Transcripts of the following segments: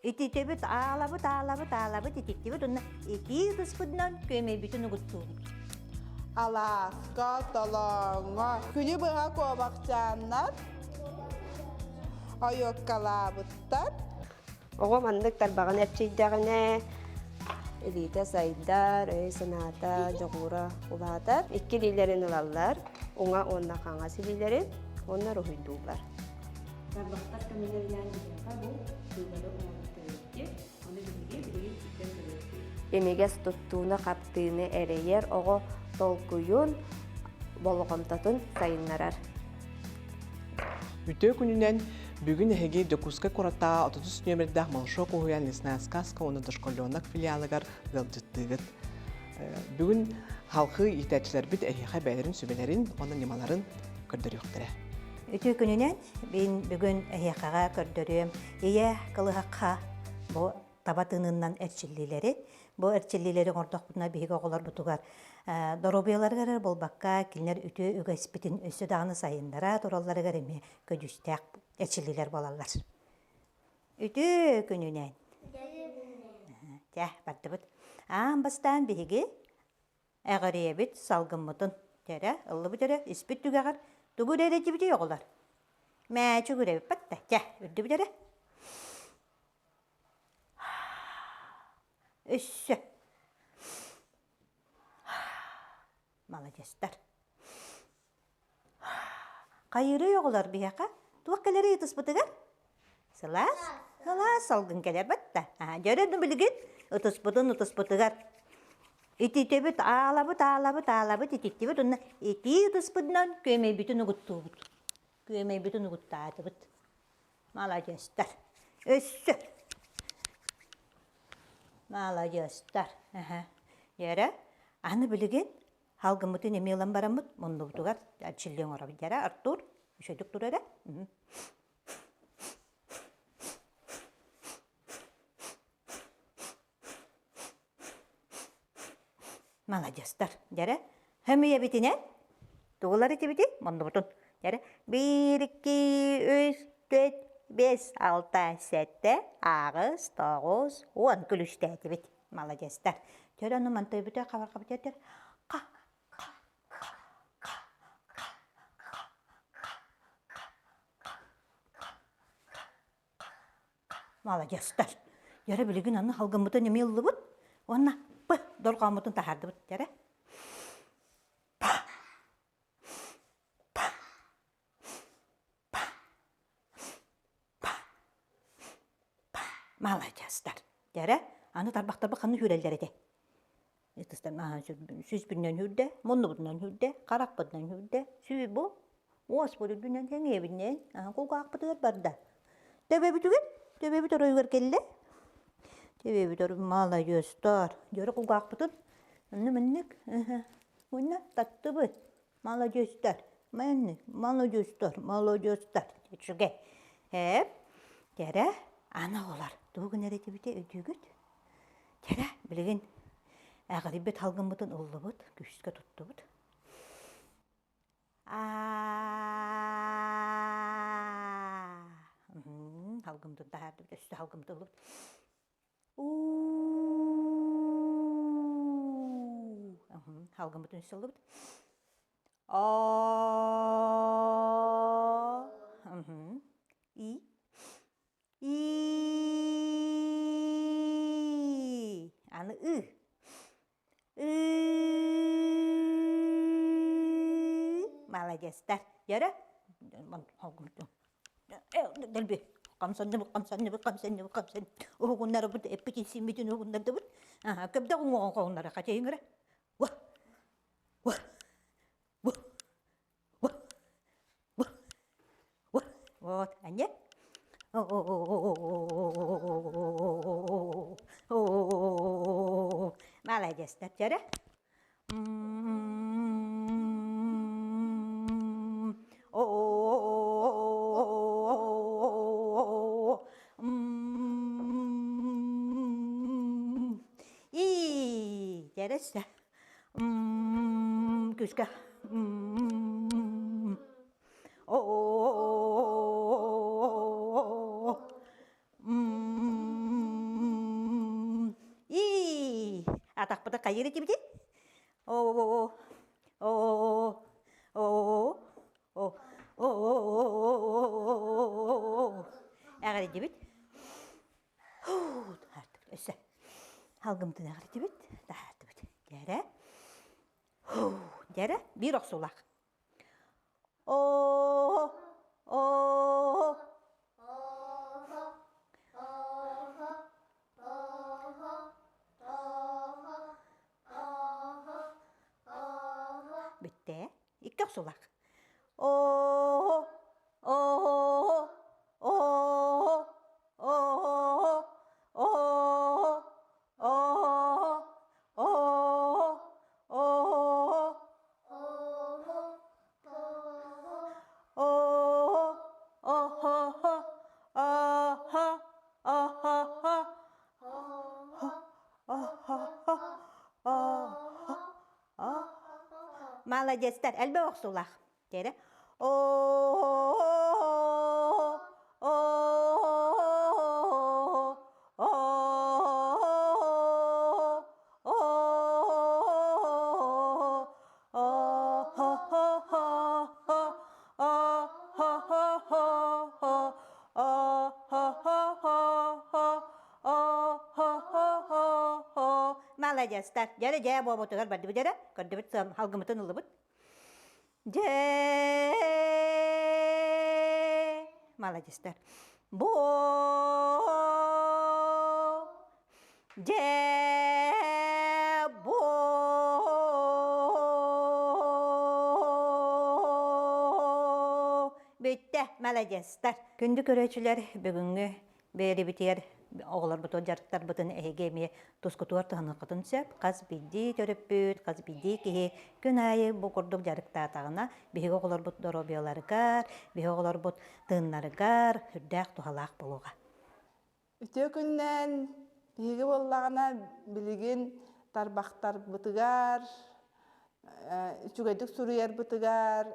Ититэбит, аалабыт, аалабыт, аалабыт, ититтибит уонна итии ытыспытынан күөмэйбитин угуттуубут. Алааска, толооҥҥо күнү быһа куобахчааннар ойуоккалаабыттар. Оҕо маннык тарбаҕын эрчийдэҕинэ, илиитэ сайдар, өй-санаата, дьоҕура улаатар. Икки илиилэрин ылаллар, уҥа уонна хаҥас илиилэрин уонна уруһуйдууллар. Тарбахтар көмөлөрүнэн биһиэхэ бу тыылары оҥорон төрүөттү, ону биһиги билигин сиртэн көрүөхпүт. Имигэс туттууну-хаптыыны эрэйэр оҕо толкуйун, болҕомтотун сайыннарар. Үтүө күнүнэн бүгүн эһиги Дьокуускай куораттааҕы 33 нүөмэрдээх Малышок уһуйаан Лесная сказка уонна дошколенок филиалыгар ыалдьыттыыгыт. Бүгүн халхыы иитээччилэрбит эһиэхэ бэйэлэрин сүбэлэрин уонна ньымаларын көрдөрүөхтэрэ. Үтүө күнүнэн мин бүгүн эһиэхэҕэ көрдөрүөм ийэ кылыһахха бу таба тыынынан эрчиллиилэри. Бу эрчиллиилэри оҥордохпутуна биһиги оҕолорбутугар доруобуйаларыгар эрэ буолбакка, кинилэр үтүө үгэспитин өссө даҕаны сайыннара туралларыгар эмиэ көдьүүстээх эрчиллиилэр буолаллар. Үтүө күнүнэн! Дьэ, бардыбыт. Аан бастаан биһиги эҕирийэбит салгыммытын тэрэ ыллыбыт эрэ испит түгэҕэр тугу эрэ этибитий оҕолор? Мээчүгүрэбит батта. Дьэ, үрдүбүт эрэ. Өссө. Маладьыастар. Хайырыы оҕолор биһиэхэ туох кэлэрий ытыспытыгар? Сылаас, сылаас салгын кэлэр батта. Дьөрө билигин ытыспытын ытыспытыгар ититэбит, аалабыт, аалабыт, аалабыт, ититтибит уонна итии ытыспытынан күөмэйбитин угуттуубут. Күөмэйбитин угуттаатыбыт. Маладьыастар. Өссө. Маладьыастар. Дьэрэ, аны билигин халгыммытын эмиэ ылан бараммыт муннубутугар чилли оҥоробут. Дьэрэ, Артур, үчүгэйдик тур эрэ. Маладьыастар. Дьэрэ, хөмүйэбитинэн тугулар итибити муннубутун. Дьэрэ, биир, икки, үс, түөрт, биэс, алта, сэттэ, аҕыс, тоҕус, уон күлүстээтибит. Маладьыастар. Дьэрэ, ону мантайбыта хабархабыт этэр. Ха, ха, ха, ха, ха, ха, ха, ха, ха, ха, Маладьыастар. Дьэрэ билигин аны халгыммытын эмиэ ыллыбыт уонна п дорҕооммутун таһаардыбыт дьэрэ. Па па па па па Маладьыастар. Дьэрэ аны тарбахтарбыт ханна сүүрэллэр этэ? Сүүспүнэн сүүрдэ, муннубутунан сүүрдэ, харахпытынан сүүрдэ, сүү бу уоспут үрдүнэн сэҥиэбинэн кулгаахпытыгар барда. Төбөбүтүгэр, төбөбүт оройугар кэллэ. Төбөбүт орой маладьыастар. Дьөрү кулгаахпытын онно маннык уонна таттыбыт. Маладьыастар. Маннык маладьыастар, маладьыастар. Үчүгэй. Эп, кэрэ, аны оҕолор тугу гынар этибитэ өйдүүгүт? Кэрэ, билигин эҕирийбит салгыммытын ыллыбыт, күүскэ туттубут. Салгыммытын таһаардыбыт, өссө салгыммытын ыллыбыт. Салгыммытын өссө ыллыбыт. И И аны ы. Ы Маладьыастар. Дьөрө. Дэлби. Хамсанныбыт, хамсанныбыт, хамсанныбыт, хамсанныбыт. Уһугуннарыбыт, эппитин симмитин уһугуннардыбыт. Көбдөк уҥуоҕун хоһуннара хачайыҥыра. Уа! Уа! Уа! Вот, анне. Маладьыастар, чөрө. И, дьэрэ Күүскэ. Атахпыты хайыр этибити. О о о о о о Эҕэрдибит. Өссө алгымтын эҕэрдибит, таһаартыбыт. Дьэрэ. Дьэрэ, биир охсуулаах. О о Бүттэ. Икки охсуулаах. Оо, оо, оо, оо, оо, оо, оо, оо, оо, оһо, оһо, оһо, Молодецтар, элбэх охсуулаах. Дьэрэ. Молодецтар. Дьэрэ дьээ буобутугар бардыбыт эрэ. Көрдүбүт алгымытын ыллыбыт. Дьээ. Молодецтар. Бо. Дьээ бо. Бүттэ, молодецтар. Күндү көрөөчүлэр, бүгүҥҥү бэйэбитигэр оҕолорбутун дьарыктарбытын эһиги эмиэ тускутугар туһаныаххытын сөп. Хас биирдии төрөппүт, хас биирдии киһи күн аайы бу курдук дьарыктаатаҕына, биһиги оҕолорбут доруобуйаларыгар, биһиги оҕолорбут тыыннарыгар сүрдээх туһалаах буолуоҕа. Үтүө күннээн биһиги буоллаҕына билигин тарбахтарбытыгар, үчүгэйдик суруйарбытыгар,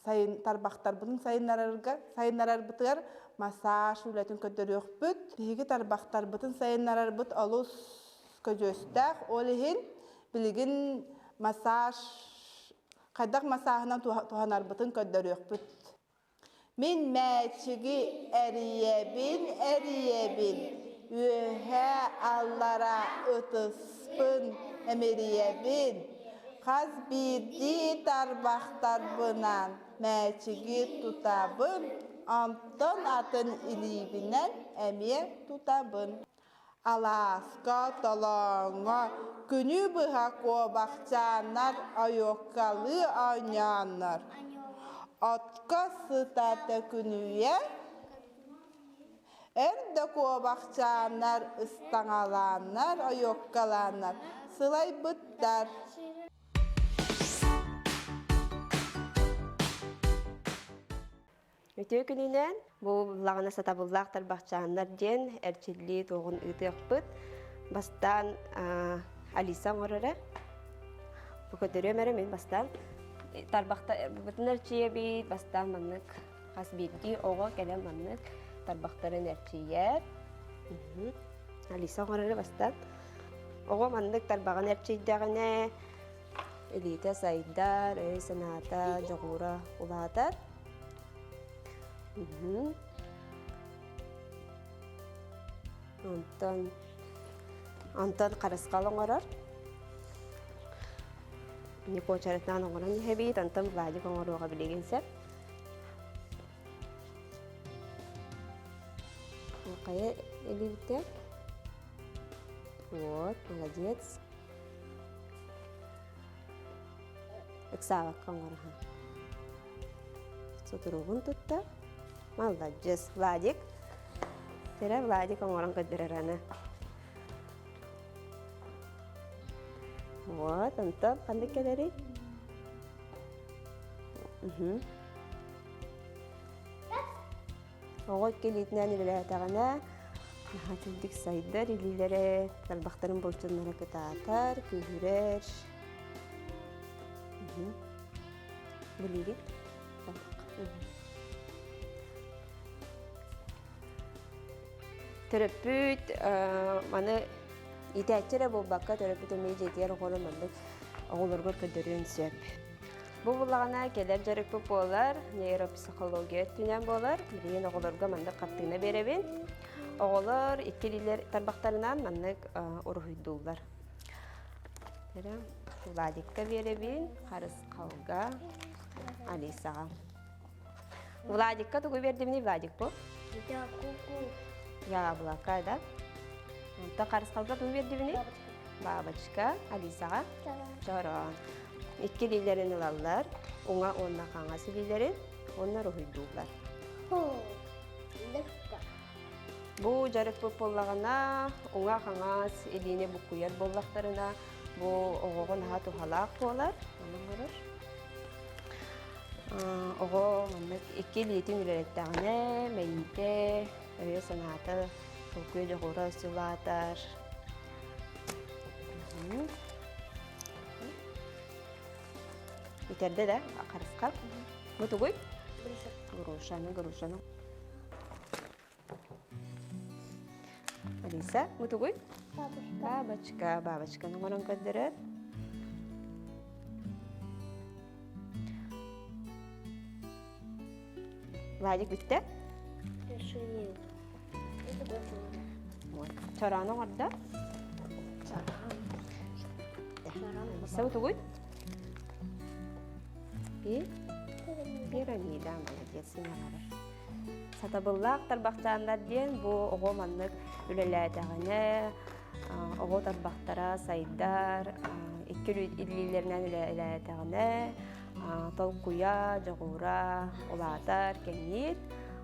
сайын тарбахтарбытын сайыннарарга сайыннарарбытыгар массаж үлэтин көрдөрүөхпүт. Биһиги тарбахтарбытын сайыннарарбыт олус көдьүүстээх. Ол иһин билигин массаж хайдах массааһынан туһанарбытын көрдөрүөхпүт. Мин мээчиги эрийэбин, эрийэбин, үөһээ аллара ытыспын эмирийэбин, хас биирдии тарбахтарбынан мээчиги тутабын, онтон атын илиибинэн эмиэ тутабын. Алааска, толооҥҥо күнү быһа куобахчааннар ойуоккалыы оонньооннор, отко сыта төкүнүйэ, эр да куобахчааннар ыстаҥалааннар, ойуоккалааннар сылайбыттар. Үтүө күнүнэн бу буллаҕына сатабыллаах тарбахчааннар диэн эрчиллии туоҕун ыытыахпыт. Бастаан Алиса оҥорор эрэ. Бу көрдөрүөм эрэ мин бастаан тарбахтарбытын эрчийэбит, бастаан маннык хас биирдии оҕо кэлэн маннык тарбахтарын эрчийэр. Алиса оҥорор эрэ бастаан. Оҕо маннык тарбаҕын эрчийдэҕинэ илиитэ сайдар, өй-санаата, дьоҕура улаатар. Онтон онтон харысхал оҥорор. Никочаратынан оҥорон иһэбит, онтон Владик оҥоруоҕа билигин сөп. Хайа илиибитэ. Вот, молодец. Ыксаабакка оҥороһун. Сутуругун тутта. Молодец, Владик. Терэ Владик оҥорон көрдөрөр аны. Вот, онтон ханнык кэлэрий? Оҕо икки илиитинэн үлэлээтэҕинэ, наһаа үчүгдүк сайдар, илиилэрэ тарбахтарын булчуннара кытаатар, күүһүрэр. Билигин Төрөппүт маны Иитээччи эрэ буолбакка, төрөппүт эмиэ дьиэтигэр оҕолорун маннык оҕолоругар көрдөрүөн сөп. Бу буллаҕына кэлэр дьарыкпыт буолар, нейропсихология өттүнэн буолар. Билигин оҕолорго маннык хартыына биэрэбин. Оҕолор икки илиилэр тарбахтарынан маннык уруһуйдууллар. Владикка биэрэбин, Харысхалга, Алисаҕа. Владикка тугу биэрдимний Владик бу? Яблоко, да? Онтон Харысхалга тугу биэрдибиний? Бабочка. Алисаҕа? Чороон. Икки илиилэрин ылаллар, уҥа уонна хаҥас илиилэрин уонна уруһуйдууллар. Бу дьарыкпыт буоллаҕына, уҥа-хаҥас илиини буккуйар буоллахтарына, бу оҕоҕо наһаа туһалаах буолар. Ону оҥорор. Оҕо маннык икки илиитин үлэлэттэҕинэ, мэйиитэ, өйө-санаата, толкуйа дьоҕура сылаатар. Бүтэрдэ да, харысхал. Бу тугуй? Грушаны, грушаны. Алиса, бу тугуй? Бабочка. Бабочканы оҥорон көрдөрөр. Владик бүттэ? Чороон оҥордо. Алиса, бу тугуй? Пирамида, молодец, сыҥаларар. Сатабыллаах тарбахчааннар диэн бу оҕо маннык үлэлээтэҕинэ, оҕо тарбахтара сайдар, икки илиилэринэн үлэлээтэҕинэ, толкуйа, дьоҕура улаатар, кэҥиир.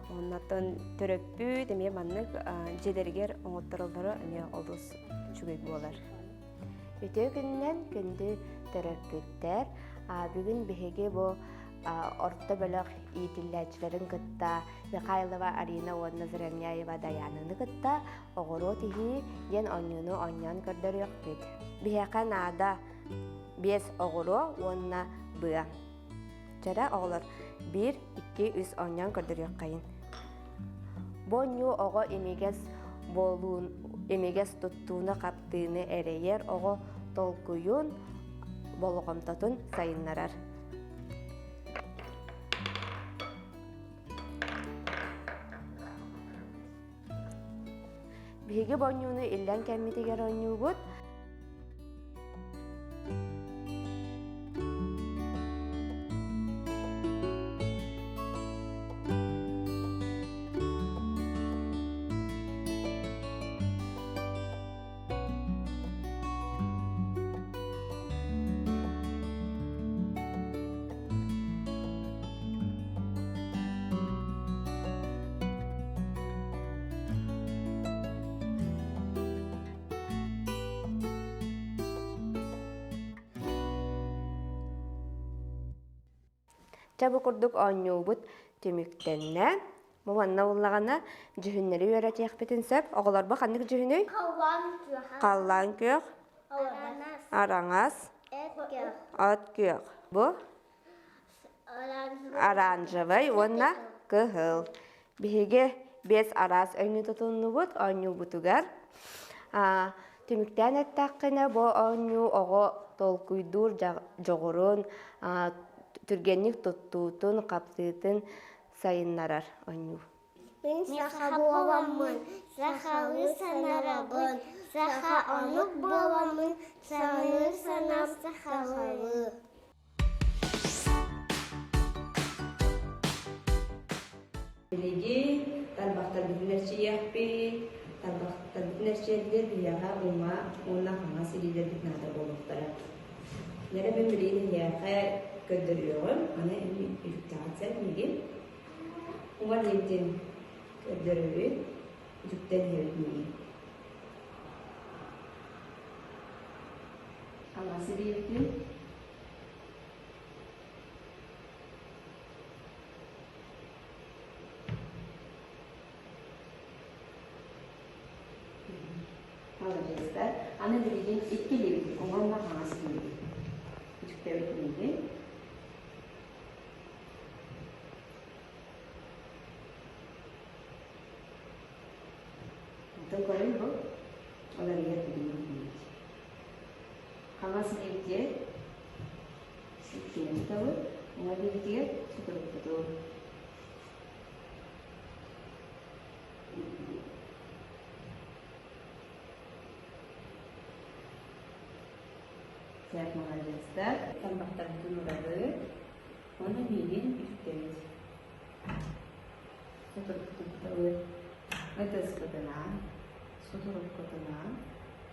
Оннуттан төрөппүт эмиэ маннык дьиэлэригэр оҥоттороллоро эмиэ олус үчүгэй буолар. Үтүө күнүнэн күндү төрөппүттэр! Бүгүн биһиги бу орто бөлөх иитиллээччилэрин кытта Михайлова Арина уонна Заровняева Даянаны кытта оҕуруот иһии диэн оонньууну оонньоон көрдөрүөхпүт. Биһиэхэ наада биэс оҕуруо уонна быа. Чэрэ оҕолор биир, икки, үс оонньоон көрдөрүөххэйин. Бу оонньуу оҕо имигэс буолуун, имигэс туттууну-хаптыыны эрэйэр оҕо толкуйун, болҕомтотун сайыннарар. Биһиги бу оонньууну иллэҥ кэммитигэр оонньуубут. Чэ бу курдук оонньуубут түмүктэннэ. Бу манна буллаҕына дьүһүннэри үөрэтиэхпитин сөп. Оҕолорбо ханнык дьүһүнүй? Халлаан күөх. Халлаан күөх. Араҥас. От күөх. Бу оранжевай уонна кыһыл. Биһиги биэс араас өҥү тутуннубут оонньуубутугар. Түмүктээн эттэххинэ, бу оонньуу оҕо толкуйдуур дьоҕурун, түргэнник туттуутун, хаптыытын сайыннарар оонньуу. Мин саха буоламмын, сахалыы санарабын, саха омук буоламмын, саныыр санаам сахалыы. Билиги тарбахтарбытын эрчийиэхпит, тарбахтарбытын эрчийэрбитигэр биһиэхэ уҥа уонна хаҥас илиилэрбит наада буолуохтара. Нэрэ мин билигин эһиэхэ көрдөрүөҕүм, аны үтүктэҕит сэр миигин. Уҥа илиибитин көрдөрөбүт, үтүктэн иһэбит миигин. Хаҥас илиибитин Маладьыастар. Аны билигин икки илиибитин уонна хаҥас илиибит. Үтүктэбит миигин. Онтон көрүҥ бу. Ол эрийэр билигин. Хаҥас илиибитигэр иккиэн тутабыт, уҥа илиибитигэр сутурукпутун. Сээп маладьыастар, тарбахтарбытын урабыт уонна миигин үтүктэбит. Сутурукпутун тутабыт. Ытыспытынан, сутуруккутунан,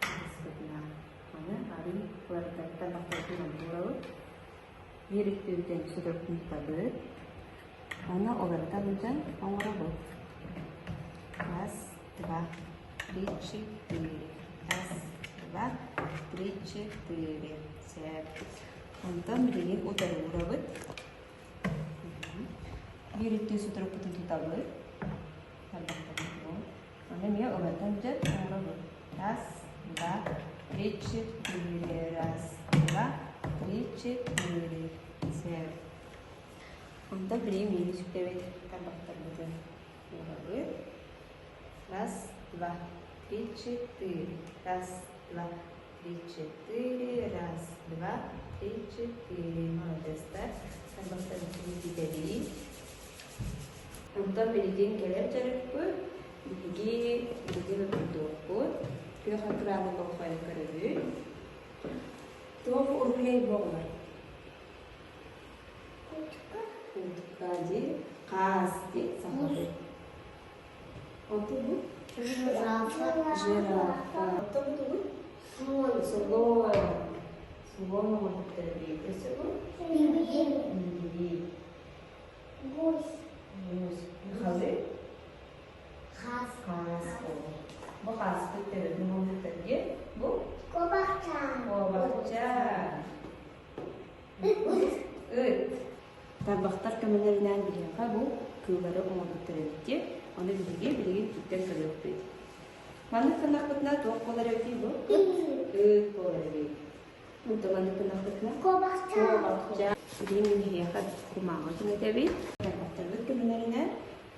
ытыспытынан. Аны арый уларытан тарбахтарбытын онно урабыт. Биир өттүбүтүн сутурукпутун тутабыт. Аны уларыта сылдьан оҥоробут. Раз, два, три, четыре. Раз, два, три, четыре. Сөп. Онтон билигин утары уурабыт. Биир өттүн сутурукпутун тутабыт. Тарбахтарбытын. Аны эмиэ уларытан дьэ оҥоробут. Раз, два, три, четыре. Раз, два, три, четыре. Сөп. Онтон билигин миини сүктэбит тарбахтарбытын уурабыт. Раз, два, три, четыре. Раз, два, три, четыре. Раз, два, три, четыре. Молодецтар. Тарбахтарбытын китэбит. Онтон билигин кэлэр дьарыкпыт. Биһиги билигин уруйдуохпут. Күөх экраны болҕойон көрөбүт. Туох уруһуйай буолар? Утка дии, хаас дии сахалыы. Онтон бу? Жирафа. Жирафа. Онтон бу тугуй? Слон. Слон. Слон оҥорбуттар эбит. Өссө бу? Пингвин. Пингвин. Гусь. Гусь. Халы? Хаас. Хаас. Бу хааспыт төбөтүн оҥорбуттар дии. Бу? Куобахчаан. Куобахчаан. Ыт. Тарбахтар көмөлөрүнэн биһиэхэ бу кыыллары оҥорбуттар эбит. Ону биһиги билигин киттэн көрүөхпүт. Маннык гыннахпытына туох буолар эбитий бу? Ыт буолар эбит. Онто маннык гыннахпытына? Куобахчаан. Куобахчаан. Билигин мин эһиэхэ кумааҕы түҥэтэбин. Тарбахтарбыт көмөлөрүнэн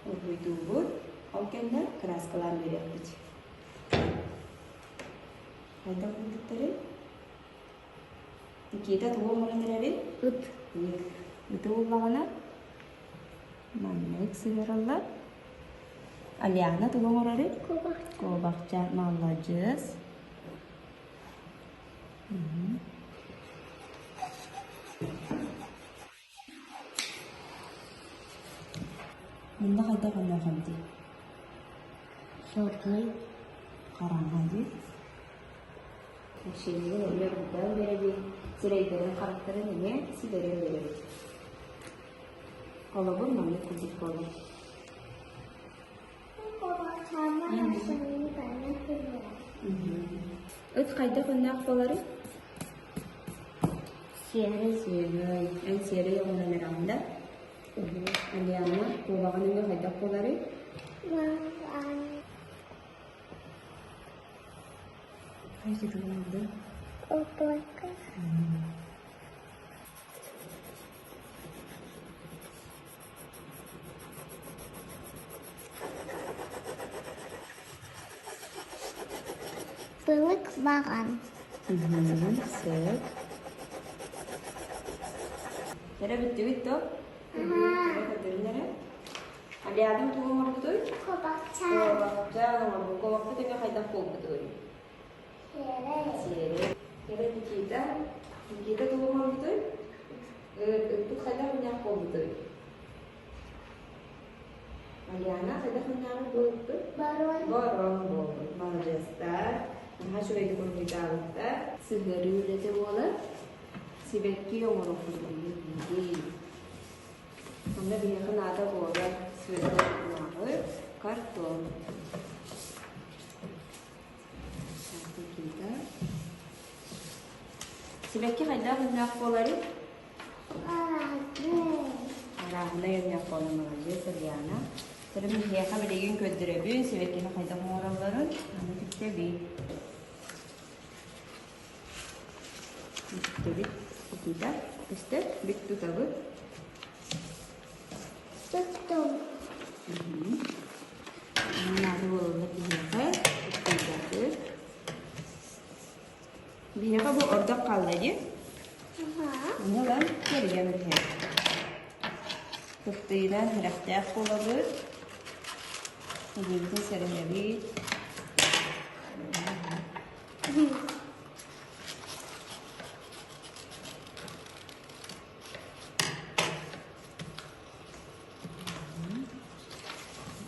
уруһуйдуубут. Ол кэннэ кырааскалаан биэриэхпит. Хайдах курдуктары? Никита тугу оҥорон эрэрий? Ыт. Ыты буллаҕына маннык сыһыараллар. Алиана тугу оҥорорүй? Куобахча. Куобахча. Маладьыас. Манна хайдах онноохон дии? Соргой. Хараҥа дии. Мужчиннарын эмиэ уруйдаан биэрэбит, сирэйдэрин харахтарын эмиэ ситэрэн биэрэбит. Холобур, маннык курдук буолар. Ыт хайдах өннөөх буоларый? Сиэрэй. Сиэрэй. Эн сиэрэй оҕонон эрэҕин да? Алиана, куобаҕын өҥө хайдах буоларый? Опойка. Былык баҕан. Сөп. Эрэ бүттүбүт то? Көрдөрүн эрэ. Алиадым тугу оҥорбутуй? Куобахчаан. Куобахчаан оҥорбут. Куобахпыт эмиэ хайдах буолбутуй? Сиэрэй. Сиэрэй. Эрэ Никита. Никита тугу оҥорбутуй? Ыппыт хайдах мунньах буолбутуй? Алиана хайдах мунньаҕын буолбут? Барон. Барон буолбут. Маладьыастар. Наһаа үчүгэйдик уруһуйдаабыттар. Сыһыарыы үлэтэ буолар. Сибэкки оҥоруохпут билигин. Онно биһиэхэ наада буолар светлай кумааҕы, картон. Никита. Сибэкки хайдах өҥнөөх буоларый? Арааһынай өҥнөөх буолар маладьыас Ульяна. Төрүм биһиэхэ билигин көрдөрөбүн, сибэккини хайдах оҥороллорун. Аны түктэбит. Түктэбит. Никита, көстөр, бүк тутабыт. Туттум. Наада буолаллар биһиэхэ. Туттайдатык. Биһиэхэ бу ордох хаалла. буолла дии. Ону ылан кэрийэн иһэр. Кыптыйынан сэрэхтээх буолабыт. Илиибитин сэрэнэбит.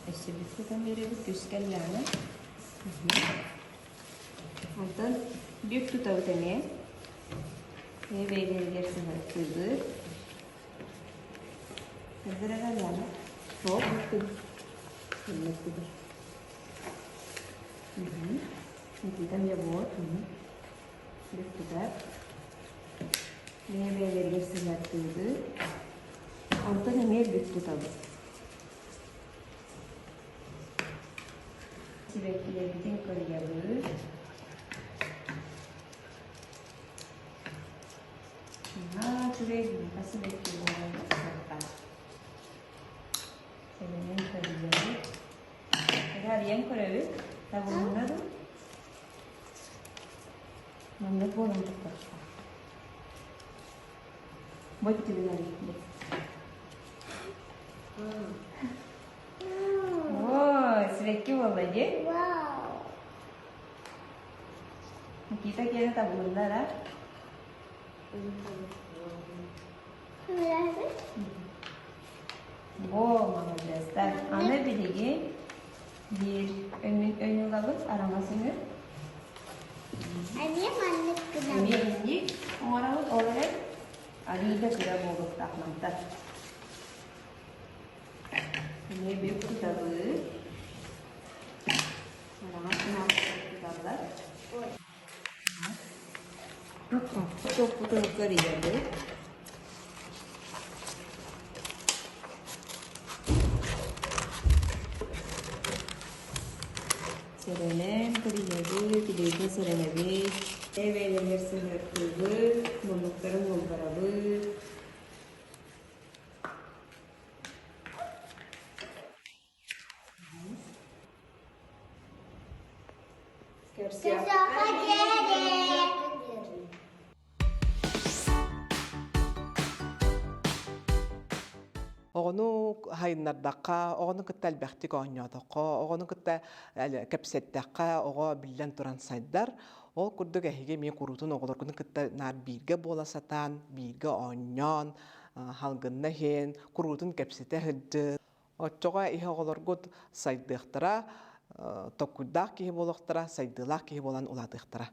Өссө бүк тутан биэрэбит күс кэллэҕинэ. Онтон бүк тутабыт эмиэ. Эмиэ бэйэлэригэр сыһыартыыбыт. Көрдөрөр Яна. Суох бүк тутар. Никита эмиэ буот. Бүк тутар. Бэйэ-бэйэлэригэр сыһыартыыбыт. Онтон эмиэ бүк тутабыт. Сибэккилэрбитин кырыйабыт. Наһаа үчүгэй биһиэхэ сибэкки буолан тахсыахтаах. Сэрэнэн кырыйабыт. Эрэ арыйан көрөбүт. Табылынна дуу? Маннык буолан тахсыахтаах. Бу өттүгүн арыйбыт. Ой, сибэкки буолла дии. Вау. Никита киэнэ табылынна да? О, молодецтар. Аны билигин биир өҥүн өҥ ылабыт, араҥас өҥү. Эмиэ маннык гынабыт. Эмиэ инник оҥоробут, ол эрэн арыый да кыра буолуохтаах мантан. Эмиэ бүк тутабыт. Араҥас туталлар. Туохпутун көрүйэбит. Сэрэнэн көрүйэбит, илиитин сэрэнэбит. Бэйэлэригэр сыһыартыыбыт, муннуктарын булларабыт. Көрсүөххэ диэри. Оҕону хайыннардахха, оҕону кытта элбэхтик оонньоотоххо, оҕону кытта кэпсэттэххэ, оҕо биллэн туран сайдар. Ол курдук эһиги эмиэ куруутун оҕолоргун кытта наар бииргэ буола сатаан, бииргэ оонньоон, халгынна иһин, куруутун кэпсэтэ сылдьын. Оччоҕо иһэ оҕолоргут сайдыахтара, токкуйдаах киһи буолуохтара, сайдыылаах киһи буолан улаатыахтара.